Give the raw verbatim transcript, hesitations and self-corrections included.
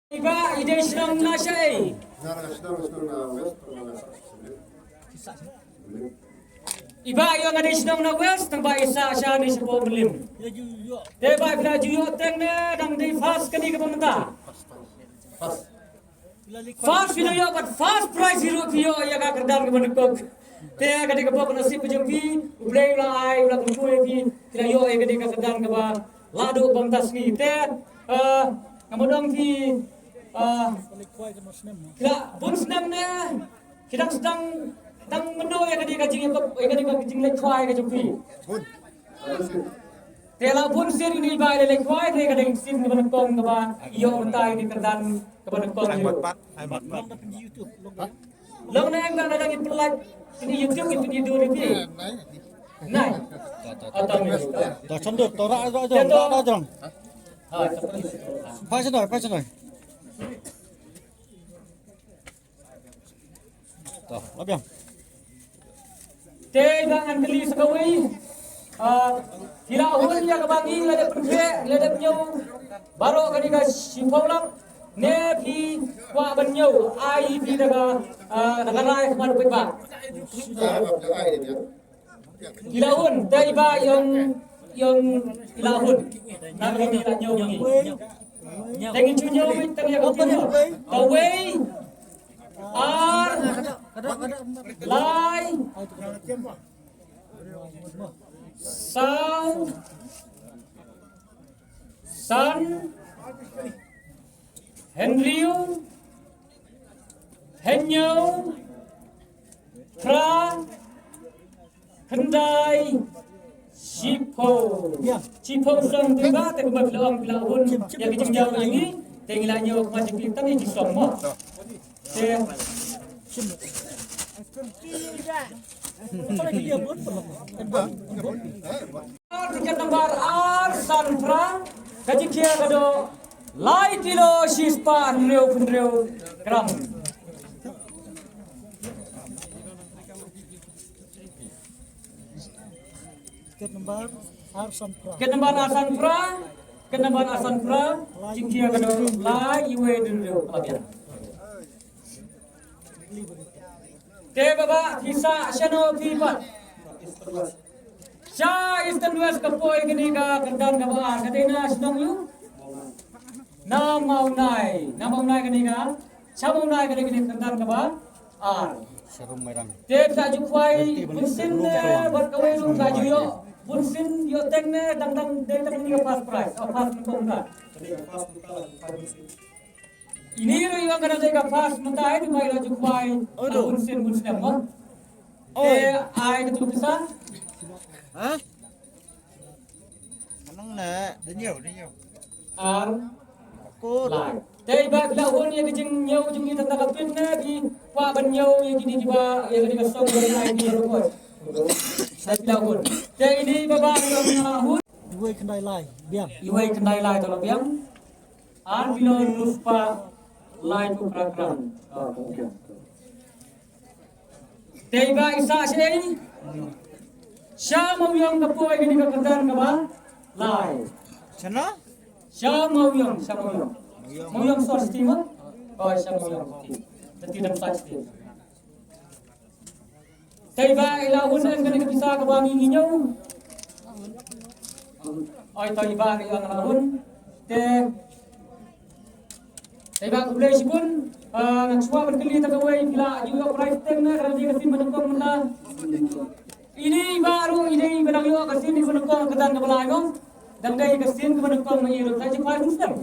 Iba i dei shnong na shaei? Iba ïa nga dei shnong na West, tang ba i sah sha ne shapoh Mylliem. Te ba phi la ju ïoh teng ne dang dei first kane kaba mynta. First phi la ïoh bad first prize hi ruh phi ïoh ïa ka kyrdan kaba nyngkong. Te ka dei ka bok nasib ka jong phi, U Blei u la ai, u la kyrkhu ïa phi, phi la ïoh ïa ka dei ka kyrdan kaba la duh ba mynta sngi. Te, eh, nga mut ong phi, eh, phi la bun snem ne, phi dang sdang, dang mynno ïa ka dei ka jingïakop, ïa ka dei ka jingleit khwai ka jong phi. Te la bun sien ïa i ba i leit khwai te ka dei sien kaba nyngkong kaba ïoh mynta ïa ka kyrdan kaba nyngkong ïa u. Long na em ka na dang i pynlait ïa i YouTube ïa i dur ïa i. Nai. Atang ni. To chandut to ra ra jong ra ra jong. Ha, to. Phai shnoi phai shnoi. To la biang. Te ba ngan kylli sa kawei. Ah, phi la hun ïa kaba ngi la dep pynkhih la dep ñiew baroh kane ka shiphew lak ne phi kwah ban ñiew ai phi da ka, ah, da ka rai kaba dep ba. Phi la hun te i ba ïong ïong phi la hun. Na ka ngi la ñiew ngi. Te ngi chu ñiew ngi te ngi ka phi. Kawei. Ar. Lai. Saw. San. Hynriew. Hynñiew. Phra. Khyndai. Shiphew. Shiphew song te ba te kumba phi la ong phi la hun ïa ki jingñiew jong ngi te ngi la ñiew kumba jingkit tang ïa ki song mo. Te tiket nambar ar san phra ka jingkhia ka dei lai kilo shispah hynriew hynriew gram. Tiket nambar ar san phra. Tiket nambar ar san phra. Tiket nambar ar san phra. Jingkhia ka dei lai iwei hynriew. Te baba phi sah shano phi pat? Sha Eastern West ka poi kane ka kyrdan kaba ar ka dei na shnong ïa u? Na Mawnai, na Mawnai kane ka, sha Mawnai kane kane ka kyrdan kaba ar. Sharum Mairang. Te phi la ju khwai bun sien ne bad kawei ruh phi la ju ïoh bun sien ïoh teng ne dang dang dei teng ne ka first prize, oh, first nyngkong ka. Ini ruh ïa ka dei ka first mynta ai di mai la ju khwai. Aduh. Bun sien bun sien mo. Oi. Te ai ka tu pisa. Ha? Nang na. Daniel, Daniel. Ar. Kur. Lai. Te ba phi la hun ïa ka jingñiew jong ngi tang ka pin ne phi kwah ban ñiew ïa kine kiba ïa kine ka song ba ai ki ruh. Te phi la hun. Te ini ba ba phi la hun. Iwei khyndai lai biang. Iwei khyndai lai to la biang. Ar kilo hynriew spah laiphew phra gram. Te ba i sah shaei? Sha Mawïong ka poi kane ka kyrdan kaba lai. Shano? Sha Mawïong, sha Mawïong. Mawïong sor stima. Oh, sha Mawïong. Te ti dang sah stima. Te i ba i la hun em kane ka pisa kaba ngi ngi ñiew. Oi, to i ba i la hun. Te te i ba khublei shibun. Ah, nga shuwa ban kylli ta kawei phi la ju ïoh prize teng ne ka dei ka sien ba nyngkong mynta. Ini i ba ruh i dei i ba dang ïoh ka sien ba nyngkong ka dang ka ba lai ngong. Dang dei ka sien ba nyngkong ma i ruh ka ji prize teng.